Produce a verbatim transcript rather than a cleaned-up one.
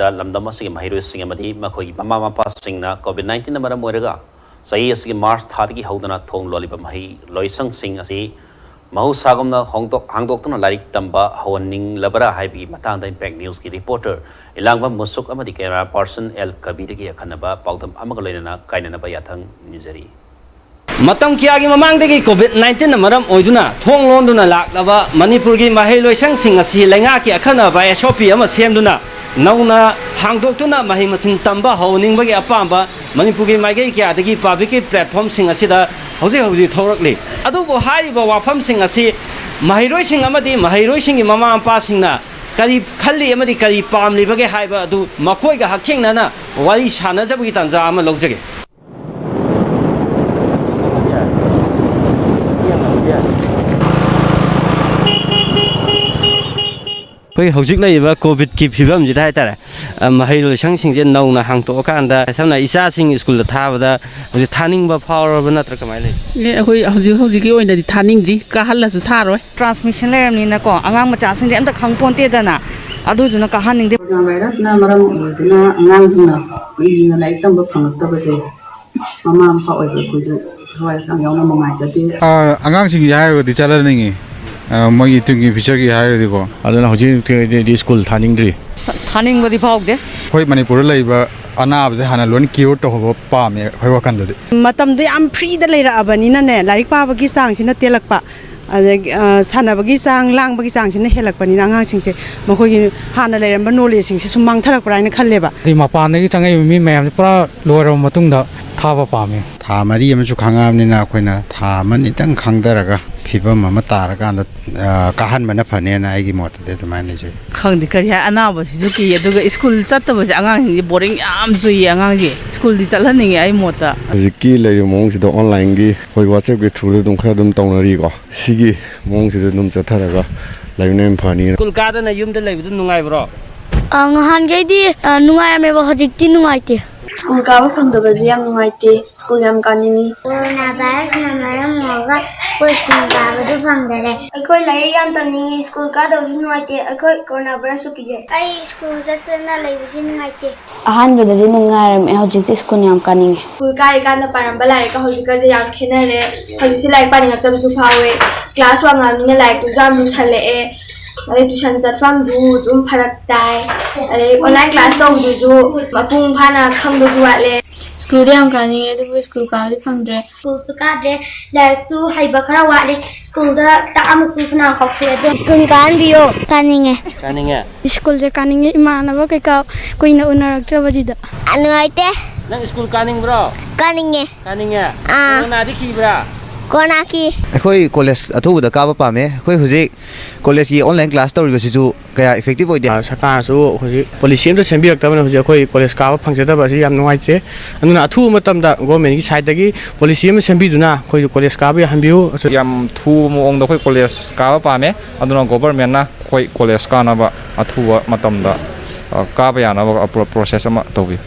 ꯂꯝꯗꯝ ꯑꯁꯤꯒꯤ ꯃꯍꯩꯔꯣꯏꯁꯤꯡ ꯑꯃꯗꯤ ꯃꯈꯣꯏꯒꯤ ꯃꯃꯥ ꯃꯄꯥꯁꯤꯡꯅ COVID nineteenꯅ ꯃꯔꯝ ꯑꯣꯏꯔꯒ ꯆꯍꯤ ꯑꯁꯤꯒꯤ March ꯊꯥꯗꯒꯤ ꯍꯧꯗꯨꯅ ꯊꯣꯡ ꯂꯣꯜꯂꯤꯕ ꯃꯍꯩ ꯂꯣꯏꯁꯪꯁꯤꯡ ꯑꯁꯤ ꯃꯍꯧꯁꯥꯒꯨꯝꯅ ꯍꯣꯡꯗꯣꯛ-, ꯍꯥꯡꯗꯣꯛꯇꯨꯅ ꯂꯥꯏꯔꯤꯛ ꯇꯝꯕ ꯍꯧꯍꯟꯅꯤꯡꯂꯕꯔꯥ ꯍꯥꯏꯕꯒꯤ ꯃꯇꯥꯡꯗ Impact Newsꯀꯤ reporter ꯏꯂꯥꯡꯕꯝ ꯃꯨꯁꯨꯛ ꯑꯃꯗꯤ camera person ꯑꯦꯜ ꯀꯕꯤꯗꯒꯤ ꯑꯈꯟꯅꯕ ꯄꯥꯎꯗꯝ ꯑꯃꯒ ꯂꯣꯏꯅꯅ ꯀꯥꯏꯅꯅꯕ ꯌꯥꯊꯪ ꯅꯤꯖꯔꯤ꯫ ꯃꯇꯝ ꯀꯌꯥꯒꯤ ꯃꯃꯥꯡꯗꯒꯤ COVID nineteenꯅ ꯃꯔꯝ ꯑꯣꯏꯗꯨꯅ ꯊꯣꯡ ꯂꯣꯟꯗꯨꯅ ꯂꯥꯛꯂꯕ ꯃꯅꯤꯄꯨꯔꯒꯤ ꯃꯍꯩ ꯂꯣꯏꯁꯪꯁꯤꯡ ꯑꯁꯤ ꯂꯩꯉꯥꯛꯀꯤ ꯑꯈꯟꯅꯕ SOP ꯑꯃ ꯁꯦꯝꯗꯨꯅ ꯅꯧꯅ ꯍꯥꯡꯗꯣꯛꯇꯨꯅ ꯃꯍꯩ ꯃꯁꯤꯡ ꯇꯝꯕ ꯍꯧꯍꯟꯅꯤꯡꯕꯒꯤ ꯑꯄꯥꯝꯕ ꯃꯅꯤꯄꯨꯔꯒꯤ ꯃꯥꯏꯀꯩ ꯀꯌꯥꯗꯒꯤ publicꯀꯤ platformꯁꯤꯡ ꯑꯁꯤꯗ ꯍꯧꯖꯤꯛ ꯍꯧꯖꯤꯛ ꯊꯣꯛꯂꯛꯂꯤ꯫ ꯑꯗꯨꯕꯨ ꯍꯥꯏꯔꯤꯕ ꯋꯥꯐꯝꯁꯤꯡ ꯑꯁꯤ ꯃꯍꯩꯔꯣꯏꯁꯤꯡ ꯑꯃꯗꯤ ꯃꯍꯩꯔꯣꯏꯁꯤꯡꯒꯤ ꯃꯃꯥ ꯃꯄꯥꯁꯤꯡꯅ ꯀꯔꯤ ꯈꯜꯂꯤ ꯑꯃꯗꯤ ꯀꯔꯤ ꯄꯥꯝꯂꯤꯕꯒꯦ ꯍꯥꯏꯕ ꯑꯗꯨ ꯃꯈꯣꯏꯒ ꯍꯛꯊꯦꯡꯅꯅ ꯋꯥꯔꯤ ꯁꯥꯟꯅꯖꯕꯒꯤ ꯇꯥꯟꯖꯥ ꯑꯃ ꯂꯧꯖꯒꯦ꯫ ꯑꯩꯈꯣꯏ ꯍꯧꯖꯤꯛ ꯂꯩꯔꯤꯕ COVIDꯀꯤ ꯐꯤꯕꯝꯁꯤꯗ ꯍꯥꯏꯇꯥꯔꯦ, ꯑ, ꯃꯍꯩ ꯂꯣꯏꯁꯪꯁꯤꯡꯁꯦ ꯅꯧꯅ ꯍꯥꯡꯇꯣꯛꯑꯀꯥꯟꯗ, ꯁꯝꯅ ꯏꯆꯥꯁꯤꯡ ꯁ꯭ꯀꯨꯜꯗ ꯊꯥꯕꯗ ꯍꯧꯖꯤꯛ ꯊꯥꯅꯤꯡꯕ ꯐꯥꯎꯔꯕ ꯅꯠꯇ꯭ꯔꯥ ꯀꯃꯥꯏꯅ ꯂꯩ? ꯑꯦ, ꯑꯩꯈꯣꯏ ꯍꯧꯖꯤꯛ ꯍꯧꯖꯤꯛꯀꯤ ꯑꯣꯏꯅꯗꯤ ꯊꯥꯅꯤꯡꯗ꯭ꯔꯤ, ꯀꯥꯍꯜꯂꯁꯨ ꯊꯥꯔꯣꯏ꯫ Transmission ꯂꯩꯔꯕꯅꯤꯅꯀꯣ, ꯑꯉꯥꯡ ꯃꯆꯥꯁꯤꯡꯗꯤ ꯑꯝꯇ ꯈꯪ ꯄꯣꯟꯇꯦꯗꯅ, ꯑꯗꯨꯗꯨꯅ ꯀꯥꯍꯟꯅꯤꯡꯗꯦ꯫ ꯀꯣꯔꯣꯅꯥ ꯚꯥꯏꯔꯁꯅ ꯃꯔꯝ ꯑꯣꯏꯗꯨꯅ ꯑꯉꯥꯡꯁꯤꯡꯅ ꯀꯨꯏꯅ ꯂꯥꯏꯔꯤꯛ ꯇꯝꯕ ꯐꯪꯉꯛꯇꯕꯁꯦ ꯃꯃꯥ ꯃꯄꯥ ꯑꯣꯏꯕ ꯑꯩꯈꯣꯏꯁꯨ ꯊꯋꯥꯏ ꯍꯛꯆꯥꯡ ꯌꯥꯎꯅ ꯅꯨꯡꯉꯥꯏꯖꯗꯦ꯫ ꯑ, ꯑꯉꯥꯡꯁꯤꯡꯒꯤ ꯍꯥꯏꯔꯒꯗꯤ ꯆꯠꯍꯟꯅꯤꯡꯉꯤ꯫ ꯑ, ꯃꯣꯏꯒꯤ ꯇꯨꯡꯒꯤ futureꯒꯤ ꯍꯥꯏꯔꯒꯗꯤꯀꯣ꯫ ꯑꯗꯨꯅ ꯍꯧꯖꯤꯛ ꯍꯧꯖꯤꯛꯀꯤꯗꯤ ꯁ꯭ꯀꯨꯜ ꯊꯥꯅꯤꯡꯗ꯭ꯔꯤ꯫ ꯊꯥꯅꯤꯡꯕꯗꯤ ꯐꯥꯎꯗꯦ꯫ ꯑꯩꯈꯣꯏ ꯃꯅꯤꯄꯨꯔꯗ ꯂꯩꯕ ꯑꯅꯥꯕꯁꯦ ꯍꯥꯟꯅ ꯂꯣꯏꯅ cure ꯇꯧꯍꯧꯕ ꯄꯥꯝꯃꯦ ꯑꯩꯈꯣꯏ ꯋꯥꯈꯜꯗꯗꯤ꯫ ꯃꯇꯝꯗꯣ ꯌꯥꯝ freeꯗ ꯂꯩꯔꯛꯑꯕꯅꯤꯅꯅꯦ, ꯂꯥꯏꯔꯤꯛ ꯄꯥꯕꯒꯤ ꯆꯥꯡꯁꯤꯅ ꯇꯦꯜꯂꯛꯄ, ꯑꯗꯒꯤ, ꯑ, ꯁꯥꯟꯅꯕꯒꯤ ꯆꯥꯡ, ꯂꯥꯡꯕꯒꯤ ꯆꯥꯡꯁꯤꯅ ꯍꯦꯜꯂꯛꯄꯅꯤꯅ ꯑꯉꯥꯡꯁꯤꯡꯁꯦ ꯃꯈꯣꯏꯒꯤ ꯍꯥꯟꯅ ꯂꯩꯔꯝꯕ knowledgeꯁꯤꯡꯁꯦ ꯁꯨꯝ ꯃꯥꯡꯊꯔꯛꯄ꯭ꯔꯥ ꯍꯥꯏꯅ ꯈꯜꯂꯦꯕ꯫ ꯑꯗꯩ ꯃꯄꯥꯟꯗꯒꯤ ꯆꯪꯉꯛꯏꯕ ꯃꯤ ꯃꯌꯥꯝꯁꯦ ꯄꯨꯔꯥ ꯂꯣꯏꯔꯕ ꯃꯇꯨꯡꯗ ꯊꯥꯕ ꯄꯥꯝꯃꯤ꯫ ꯊꯥ ꯃꯔꯤ ꯑꯃꯁꯨ ꯈꯪꯉꯛꯑꯕꯅꯤꯅ ꯑꯩꯈꯣꯏꯅ ꯊꯥ ꯑꯃꯅꯤꯇꯪ ꯈꯪꯊꯔꯒ ꯐꯤꯕꯝ ꯑꯃ ꯇꯥꯔꯀꯥꯟꯗ, ꯑ, ꯀꯥꯍꯟꯕꯅ ꯐꯅꯦꯅ ꯑꯩꯒꯤ ꯃꯣꯠꯇꯗꯤ ꯑꯗꯨꯃꯥꯏꯅ ꯂꯩꯖꯩ꯫ ꯈꯪꯗꯦ, ꯀꯔꯤ ꯍꯥꯏ, ꯑꯅꯥꯕꯁꯤꯁꯨ ꯀꯤ, ꯑꯗꯨꯒ ꯁ꯭ꯀꯨꯜ ꯆꯠꯇꯕꯁꯦ ꯑꯉꯥꯡꯁꯤꯡꯁꯦ boring ꯌꯥꯝ ꯆꯨꯏꯌꯦ꯫ ꯑꯉꯥꯡꯁꯦ ꯁ꯭ꯀꯨꯜꯗꯤ ꯆꯠꯍꯟꯅꯤꯡꯉꯦ ꯑꯩ ꯃꯣꯠꯇ꯫ ꯍꯧꯖꯤꯛꯀꯤ ꯂꯩꯔꯤꯕ ꯃꯑꯣꯡꯁꯤꯗ onlineꯒꯤ ꯑꯩꯈꯣꯏ WhatsAppꯀꯤ throughꯗ ꯑꯗꯨꯝ ꯈꯔ ꯑꯗꯨꯝ ꯇꯧꯅꯔꯤꯀꯣ꯫ ꯁꯤꯒꯤ ꯃꯑꯣꯡꯁꯤꯗ ꯑꯗꯨꯝ ꯆꯠꯊꯔꯒ ꯂꯩꯕꯅ ꯍꯦꯟꯅ ꯐꯅꯤ꯫ ꯁ꯭ꯀꯨꯜ ꯀꯥꯗꯅ ꯌꯨꯝꯗ ꯂꯩꯕꯗꯨ ꯅꯨꯡꯉꯥꯏꯕ꯭ꯔꯣ? ꯑ, ꯉꯍꯥꯟꯈꯩꯗꯤ, ꯑ, ꯅꯨꯡꯉꯥꯏꯔꯝꯃꯦꯕ, ꯍꯧꯖꯤꯛꯇꯤ ꯅꯨꯡꯉꯥꯏꯇꯦ꯫ ꯁ꯭ꯀꯨꯜ ꯀꯥꯕ ꯐꯪꯗꯕꯁꯦ ꯌꯥꯝ ꯅꯨꯡꯉꯥꯏꯇꯦ꯫ ꯁ꯭ꯀꯨꯜ ꯌꯥꯝ ꯀꯥꯅꯤꯡꯉꯤ꯫ ꯀꯣꯔꯣꯅꯥ ꯚꯥꯏꯔꯁꯅ ꯃꯔꯝ ꯑꯣꯏꯔꯒ ꯑꯩꯈꯣꯏ ꯁ꯭ꯀꯨꯜ ꯀꯥꯕꯗꯨ ꯐꯪꯗꯔꯦ꯫ ꯑꯩꯈꯣꯏ ꯂꯥꯏꯔꯤꯛ ꯌꯥꯝ ꯇꯝꯅꯤꯡꯉꯤ, ꯁ꯭ꯀꯨꯜ ꯀꯥꯗꯕꯁꯨ ꯅꯨꯡꯉꯥꯏꯇꯦ, ꯑꯩꯈꯣꯏ ꯀꯣꯔꯣꯅꯥ ꯚꯥꯏꯔꯁꯁꯨ ꯀꯤꯖꯩ꯫ ꯑꯩ ꯁ꯭ꯀꯨꯜ ꯆꯠꯇꯅ ꯂꯩꯕꯁꯤ ꯅꯨꯡꯉꯥꯏꯇꯦ꯫ ꯑꯍꯥꯟꯕꯗꯗꯤ ꯅꯨꯡꯉꯥꯏꯔꯝꯃꯦ, ꯍꯧꯖꯤꯛꯇꯤ ꯁ꯭ꯀꯨꯜ ꯌꯥꯝ ꯀꯥꯅꯤꯡꯉꯦ꯫ ꯁ꯭ꯀꯨꯜ ꯀꯥꯔꯤꯀꯥꯟꯗ ꯄꯥꯔꯝꯕ ꯂꯥꯏꯔꯤꯛꯀ ꯍꯧꯖꯤꯛꯀꯁꯦ ꯌꯥꯝ ꯈꯦꯠꯅꯔꯦ꯫ ꯍꯧꯖꯤꯛꯁꯦ ꯂꯥꯏꯔꯤꯛ ꯄꯥꯅꯤꯡꯉꯛꯇꯕꯁꯨ ꯐꯥꯎꯋꯦ꯫ ꯀ꯭ꯂꯥꯁ ꯋꯥꯡꯉꯛꯑꯕꯅꯤꯅ ꯂꯥꯏꯔꯤꯛꯇꯨꯁꯨ ꯌꯥꯝ ꯂꯨꯁꯜꯂꯛꯑꯦ꯫ ꯑꯗꯩ ꯇ꯭ꯌꯨꯁꯟ ꯆꯠꯐꯝꯁꯨ ꯑꯗꯨꯝ ꯐꯔꯛ ꯇꯥꯏ꯫ ꯑꯗꯩ ꯑꯣꯟꯂꯥꯏꯟ ꯀ꯭ꯂꯥꯁ ꯇꯧꯕꯗꯨꯁꯨ ꯃꯄꯨꯡ ꯐꯥꯅ ꯈꯪꯕꯁꯨ ꯋꯥꯠꯂꯦ꯫ ꯁ꯭ꯀꯨꯜꯗꯤ ꯌꯥꯝ ꯀꯥꯅꯤꯡꯉꯦ, ꯑꯗꯨꯕꯨ ꯁ꯭ꯀꯨꯜ ꯀꯥꯕꯗꯤ ꯐꯪꯗ꯭ꯔꯦ꯫ ꯁ꯭ꯀꯨꯜꯁꯨ ꯀꯥꯗ꯭ꯔꯦ, ꯂꯥꯏꯔꯤꯛꯁꯨ ꯍꯩꯕ ꯈꯔ ꯋꯥꯠꯂꯦ꯫ ꯁ꯭ꯀꯨꯜꯗ ꯇꯥꯛꯑꯝꯃꯁꯨ ꯐꯅꯌꯥꯝ ꯀꯥꯎꯊꯣꯛꯑꯦ꯫ ꯑꯗꯣ ꯁ꯭ꯀꯨꯜ ꯀꯥꯍꯟꯕꯤꯌꯣ꯫ ꯀꯥꯅꯤꯡꯉꯦ꯫ ꯀꯥꯅꯤꯡꯉꯦ? ꯁ꯭ꯀꯨꯜꯁꯦ ꯀꯥꯅꯤꯡꯉꯦ꯫ ꯏꯃꯥꯟꯅꯕ ꯀꯩꯀꯥ ꯀꯨꯏꯅ ꯎꯅꯔꯛꯇ꯭ꯔꯕꯁꯤꯗ꯫ ꯅꯨꯡꯉꯥꯏꯇꯦ꯫ ꯅꯪ ꯁ꯭ꯀꯨꯜ ꯀꯥꯅꯤꯡꯕ꯭ꯔꯣ? ꯀꯥꯅꯤꯡꯉꯦ꯫ ꯀꯥꯅꯤꯡꯉꯦ? ꯑꯥ꯫ ꯀꯣꯔꯣꯅꯥꯗꯤ ꯀꯤꯕ꯭ꯔꯥ? ꯀꯣꯔꯣꯅꯥ ꯀꯤ꯫ ꯑꯩꯈꯣꯏ ꯀꯣꯂꯦꯖ ꯑꯊꯨꯕꯗ ꯀꯥꯕ ꯄꯥꯝꯃꯦ꯫ ꯑꯩꯈꯣꯏ ꯍꯧꯖꯤꯛ ꯀꯣꯂꯦꯖꯀꯤ ꯑꯣꯟꯂꯥꯏꯟ ꯀ꯭ꯂꯥꯁ ꯇꯧꯔꯤꯕꯁꯤꯁꯨ ꯀꯌꯥ ꯏꯐꯦꯛꯇꯤꯚ ꯑꯣꯏꯗꯦ꯫ ꯑ, ꯁꯔꯀꯥꯔꯅꯁꯨ ꯍꯧꯖꯤꯛ ꯄꯣꯂꯤꯁꯤ ꯑꯝꯇ ꯁꯦꯝꯕꯤꯔꯛꯇꯕꯅ ꯍꯧꯖꯤꯛ ꯑꯩꯈꯣꯏ ꯀꯣꯂꯦꯖ ꯀꯥꯕ ꯐꯪꯖꯗꯕ ꯑꯁꯤ ꯌꯥꯝ ꯅꯨꯡꯉꯥꯏꯇꯦ꯫ ꯑꯗꯨꯅ ꯑꯊꯨꯕ ꯃꯇꯝꯗ ꯒꯣꯔꯃꯦꯟꯒꯤ ꯁꯥꯏꯠꯇꯒꯤ ꯄꯣꯂꯤꯁꯤ ꯑꯃ ꯁꯦꯝꯕꯤꯗꯨꯅ ꯑꯩꯈꯣꯏꯁꯨ ꯀꯣꯂꯦꯖ ꯀꯥꯕ ꯌꯥꯍꯟꯕꯤꯌꯨ꯫ ꯌꯥꯝ ꯊꯨꯕ ꯃꯑꯣꯡꯗ ꯑꯩꯈꯣꯏ ꯀꯣꯂꯦꯖ ꯀꯥꯕ ꯄꯥꯝꯃꯦ꯫ ꯑꯗꯨꯅ ꯒꯣꯚꯔꯃꯦꯟꯅ ꯑꯩꯈꯣꯏ ꯀꯣꯂꯦꯖ ꯀꯥꯅꯕ ꯑꯊꯨꯕ ꯃꯇꯝꯗ, ꯑ, ꯀꯥꯕ ꯌꯥꯅꯕ ꯄ꯭ꯔꯣ-, ꯄ꯭ꯔꯣꯁꯦꯁ ꯑꯃ ꯇꯧꯕꯤꯌꯨ꯫